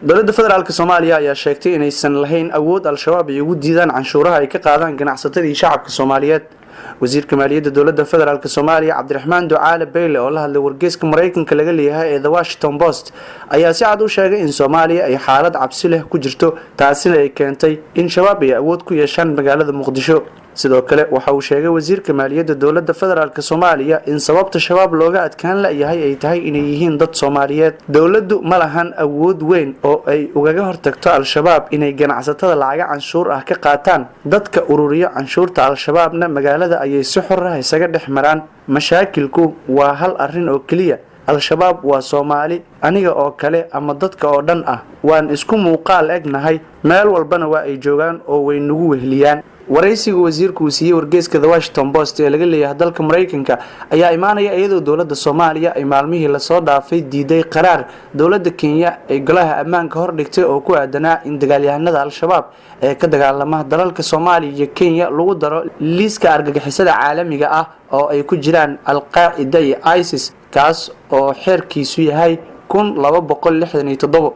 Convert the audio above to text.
Dowladda Federaalka Soomaaliya ayaa sheegtay inaysan lahayn awood Al-Shabaab ay ugu diidaan canshuuraha ay ka qaadaan ganacsatadii shacabka Soomaaliyeed. Wasiirka maaliyadda Dowladda Federaalka Soomaaliya, Cabdiraxmaan Ducaale Beyle, oo la hadlay wargeyska Maraykanka laga leeyahay ee The Washington Post, ayaa si cad u sheegay in Soomaaliya ay xaalad cabsi leh ku jirto, taasina ay keentay in Shabaab ay awood ku yeeshaan magaalada Muqdisho. Sidoo kale waxa uu sheegay wasiirka maaliyadda Dowladda Federaalka Soomaaliya in sababta Shabaab looga adkaan layahay ay tahay inay yihiin dad Soomaaliyeed. Dowladdu ma lahan awood weyn oo ay ugaga hortagto Al-Shabaab inay ganacsatada lacaga canshuur ah ka qaataan. Dadka ururiyo canshuurta Al-Shabaabna magaalada ayay si xor ah isaga dhex maraan. Mashaakilku waa hal arrin oo keliya: Al-Shabaab waa Soomaali, aniga oo kale ama dadka oo dhan ah. Waan isku muuqaal egnahay, meel walbana waa ay joogaan oo way nagu wehliyaan. Waraysiga wasiirku uu siiyey wargeyska The Washington Post ee laga leeyahay dalka Maraykanka ayaa imaanaya iyadoo dowladda Soomaaliya ay maalmihii lasoo dhaafay diiday qaraar dowladda Kenya ay Golaha Ammaanka hordhigtay oo ku aadanaa in dagaalyahanada Al-Shabaab ee ka dagaalama dalalka Soomaaliya iyo Kenya lagu daro liiska argagixisada caalamiga ah oo ay ku jiraan Al-Qaacida iyo ISIS, kaas oo xeerkiisu yahay 1267.